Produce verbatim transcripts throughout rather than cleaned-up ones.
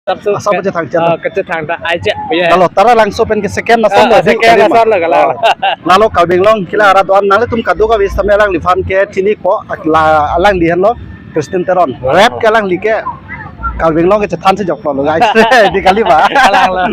Asap su. Asap ke, kachethang chan. Ah, kachethang ta ai che. Ya. Lalo Taralangso pen ke second ason. Ah, lo, second ason lo, kalang. Oh. Lalo Karbi Anglong kelang arat do-an nanglitum kadokave sitame alangliphan ke chiniko, la, alangli henlo Christine Teron. Rap ke alangli ke Karbi Anglong kachethan si joklo lo, guys. Di kali ba? Kalang lo.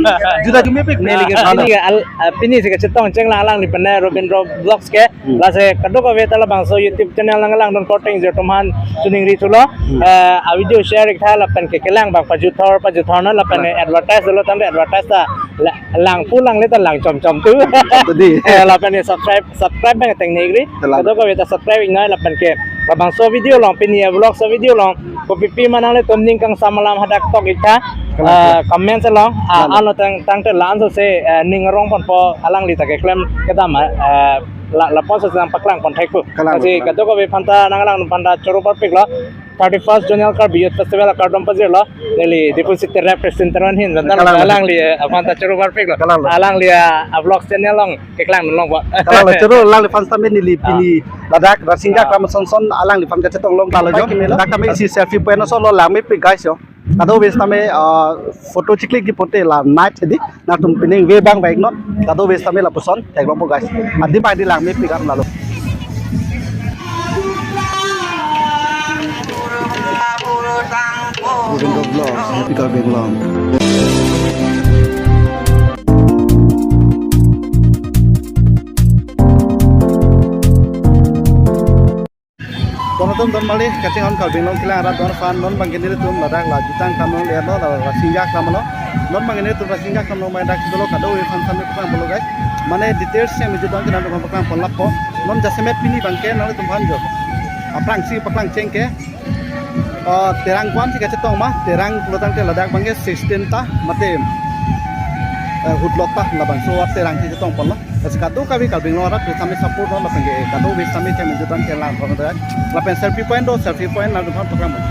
Juda jumepik. Neli ke, ah, pini ke al-, ah, pini si kachetong chenglang alangli pen Robindro Vlogs ke. Hmm. Lasi kadokave ta labangso YouTube channel nanglang dun korte ingjir atum aphan choningri thulo. Hmm. Eh, a video share ik tha lapen ke kelang abang pajuthor pajuthor non lapen, kalang, advertise dolo tangte advertise ta la-, lang pu langle ta lang chom chom tu. Chom tu di. Eh, lapen ke subscribe, subscribe abang tengne ik ri. Kalang. Kadokave ta subscribe ik noi lapen ke labangso video along pini a vlogs a video along kopipi ma nanglitum ning kangsam alam hadak tok ik tha. Kalang, ah, kalang. Comment along, ah, kalang, ano tang, tangte la-anso si, eh, ning arong ponpo alangli ta keklem kedam, eh, la, lapuson si nangpaklang pon thekpo. Kalang, lasi kalang, kadokave aphanta nanglang aphanta choro parpik lo. Thirty-first Zonal Karbi Youth Festival akardom pajirlo. Neli Diphu City Rap Christine Teron ahin. Kalang, kalang. Alangli, eh, aphanta choro parpik lo. Kalang, kalang. Alangli, eh, a vlogs channel along keklang dun longpo. Kalang lo, choro alangliphan sitame neli, ah, pini ladak Rasinja, ah, Klam ason ason alangliphan kachetong long talo jo. Dak tame isi selfie point ason lo langmepik guys jo. Kadokave sitame, ah, photo chiklik di pote la night di. Nangtum pining ve bang baik non. Kadokave sitame lapuson theklongpo guys. Adim pai di langmepik ar lalo. Robindro Vlogs, Happy Karbi Anglong. Don atum, don mali, kachinghon Karbi Anglong kelang arat do-an aphan, non abang ke nelitum ladak la jutang klam along le lo, la Rasinja klam lo. Non abang ke nelitum Rasinja klam along dak dolo, kadokave aphan sitame kepang bolo guys. Mane details si mejut do-an ke nangtum paklang pon lapo. Non jasemet pini abang ke nanglitum aphan jo. Aphrangsi paklang cheng ke. Ah, Terang ko-an si kachetong ma, Terang pulo tangte ladak abang ke sixteen ta, mate, eh, hudlok ta, labangso a Terang si chetong ponlo. Lasi kadokave Karbi Anglong arat sitame support non lapen ke kadokave sitame channel jutang kelang pon dak. Lapen selfie point do, selfie point nangtum aphan paklang pon.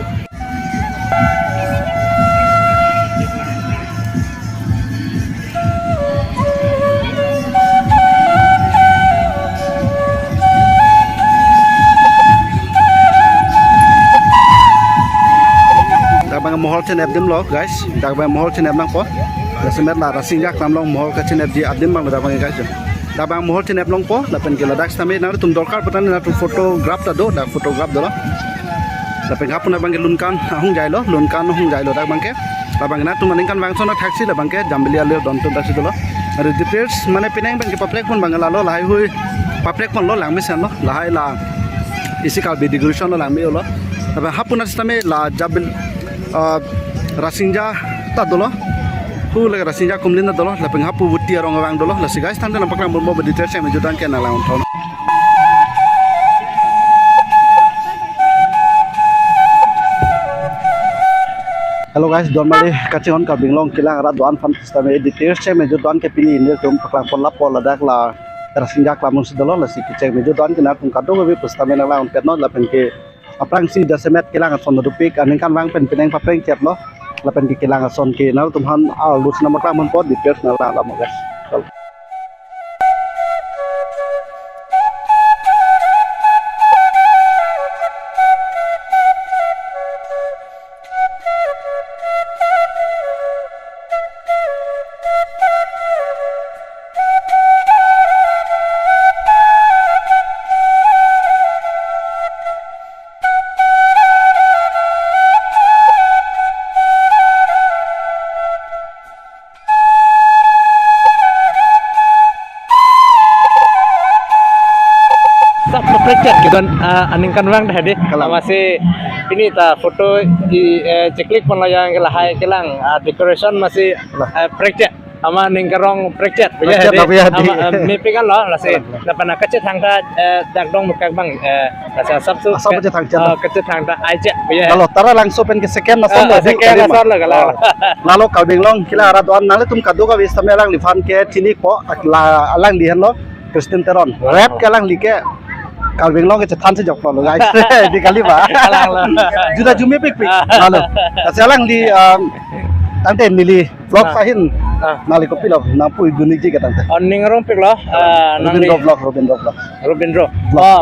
Dak abang mohol chenep adim lo, guys. Dak abang mohol chenep nangpo. Jasemet la Rasinja klam along mohol kachenepji adim abang dak abang, guys. Dak abang mohol chenep longpo, lapen ke ladak sitame nangtum dorkar putan nangtum photograph ta do, dak photograph dolo. Lapen hapu nang abang ke Lunkan ahung jailo, Lunkan ahung jailo dak abang ke. Labang nangtum aningkanvang ason thaksi labang ke Jambili alir don atum thaksi dolo. Are details mane penang abang ke paprek pon abang lalo lahai hui paprek ponlo langmesen lo, lahai la isi Karbi decoration lo langme-olo. Lapen hapu nang sitame la Jambil, ah, Rasinja ta dolo. Hu lake Rasinja Kumlin ta dolo. Lapen hapu Vuti arong abang dolo. Lasi guys, tangte nangpaklang bombo bedi ter seng jutang ke nanglang thon. Hello guys, don mali kachinghon Karbi Anglong kelang arat do-an aphan sitame details si mejut do-an ke pini nelitum paklang pon lapo ladak la Rasinja klam along si dolo, lasi kecheng mejut do-an ke nangtum kadokave pusitame nanglang pet non lapen ke aphrangsi jasemet kelang ason dopik aningkanvang pen penang papreng chet lo. Lapen ke kelang ason ke nangtum aphan arlo si nangpaklang ponpo, details nanglang lamo guys. Sap paprek chet kedo-an, ah, aningkanvang dah di. Kalang. Amatsi pini ta photo i, eh, cheklik pon la yang ke lahai kelang, ah, decoration amatsi, lah, eh, prek chet. Amat ning karong prek chet. Prek chet, ya, di. Tapi ya, di. Amat, eh, mepik kan lo, lasi. Kalang, kalang. Lapen kachethang ta, eh, dak dong mukak abang, eh, lasi asap su. Asap ke, kachethang chan. Oh, kachethang ta ai che. Ya. Lalo Taralangso pen ke second ason, ah, lo, di, second ason lo, kalang. Oh. Lalo Karbi Anglong kelang arat do-an nanglitum kadokave sitame alangliphan ke chiniko, la alangli henlo Christine Teron. Rap ke alangli ke Karbi Anglong kachethan si joklo lo, guys. Di kali ba? Kalang lo. Juda jumepikpik. Ah. Lalo. Lasi alangli, um, tangte neli Vlog Ah. ahin Ah. nangli kopilo nangpu duniji ketang te. Oh, ning arongpiklo. Ah, Robindro nangli vlog, Robindro vlog. Robindro. Vlog. Oh,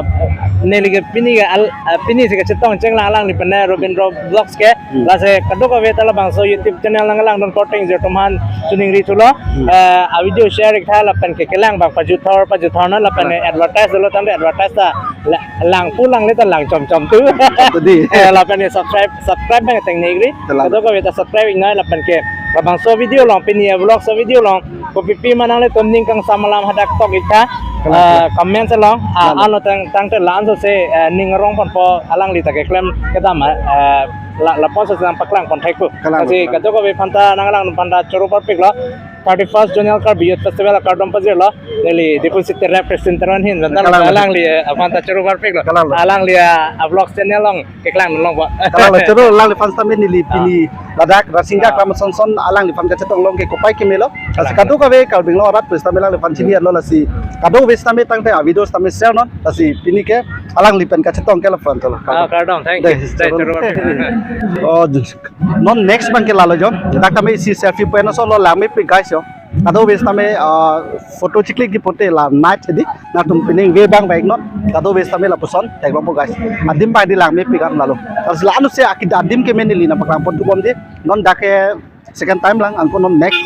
neli ke pini ke al, ah, pini si kachetong chenglang alangli pen Robindro Vlogs ke. Hmm. Lasi kadokave ta labangso YouTube channel nanglang don korte ingjir atum aphan choningri thulo. Hmm. Ah, a video share ik tha lapen ke kelang abang pajuthor pajuthor non lapen Kelang. Advertise dolo tangte advertise ta la-, lang pu langle ta lang chomchom tu. Chomchom tu di. Eh, lapen ke subscribe, subscribe abang tengnegri. Kelang. Kadokave ta subscribe ik nai lapen ke labangso video along pini a vlog so video along kopipi ma nanglitum ning kangsam alam hadak tok ik tha. Kelang, ah, kelang. Comment along. Ah, Kelang. Ano tang, tangte la-anso si, eh, ning arongponpo alangli ta keklem kedam, eh, la, lapuson si nangpaklangpon thekpo. Kelang, Lasi kelang. Kadokave aphan ta nanglang aphan ta choro parpiklo. Thirty-first Zonal Karbi Youth Festival akardom pajirlo. Neli Diphu City Rep President Teron ahin. Bentar Kelang. Alangli, eh, aphan ta choro parpiklo. Kelang. Alangli, eh, a vlog channel along keklang longpo. Kelang lo, choro alangliphan sitame neli Ah. pini ladak Rasinja Ah. Klam ason son alangliphan kachetong along ke kopai kemelo. Lasi Kelang. Kadokave Karbi Anglong arat pu sitame alangliphan chini arlo lasi. Kadokave sitame tangte a video sitame share non. Lasi pini ke alangli pen kachetong ke laphan tolo. Ah, kardom, thank you. Dei, Dei, choro. Choro. Oh, jus. Non next abang ke lalo jo. Dak tame isi selfie point ason lo langmepik guys jo. Kadokave sitame, ah, photo chiklik di pote la night di. Nangtum pining ve abang baik non. Kadokave sitame lapuson theklongpo guys. Adim abang di langmepik an lalo. Lasi la-anso si akida adim ke meni li nangpaklangpon tubom di. Non dak ke second time lang, anke non next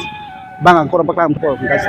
abang anke nangpaklangpo guys.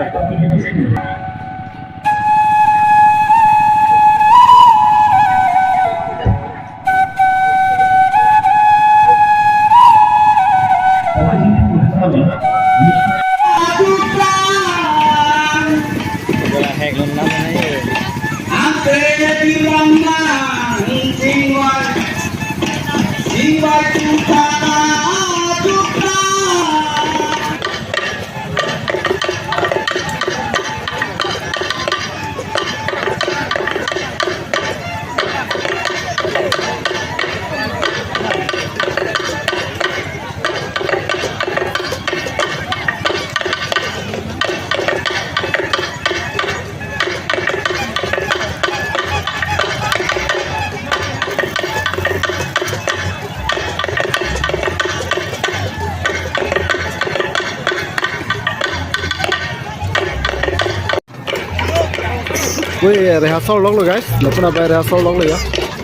Oi, rehearsal longlo guys. Lapu-an abang rehearsal longlo ya.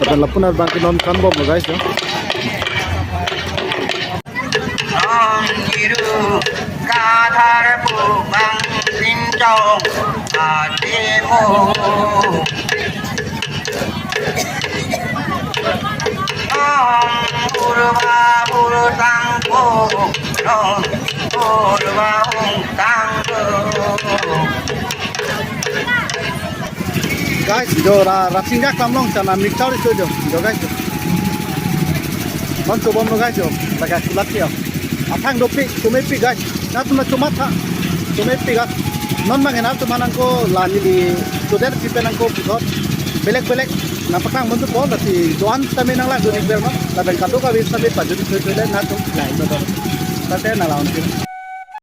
Lapen lapu-an abang ke non kanbom lo guys ya. Nong iru kathar pu bang sinjong ademo. Nong urba urtang po, nong urba ungtang po. Guys, jo ra, Rasinja Klam along chana mixture iso jo, jo guys. Non chobom lo guys jo, laga kulat ke jo. Athang dopik, chomepik guys. Nangtum nangchomatha, chomepik guys. Non abang nangtum aphan nangko la neli student si pen nangko puthot belek belek nangpaklangpon thupo, lasi do-an sitame nanglang dun ik ber non. Lapen kadokave sitame pajut ik thoi thoi le nangtum lang do do. Tate nanglang dun.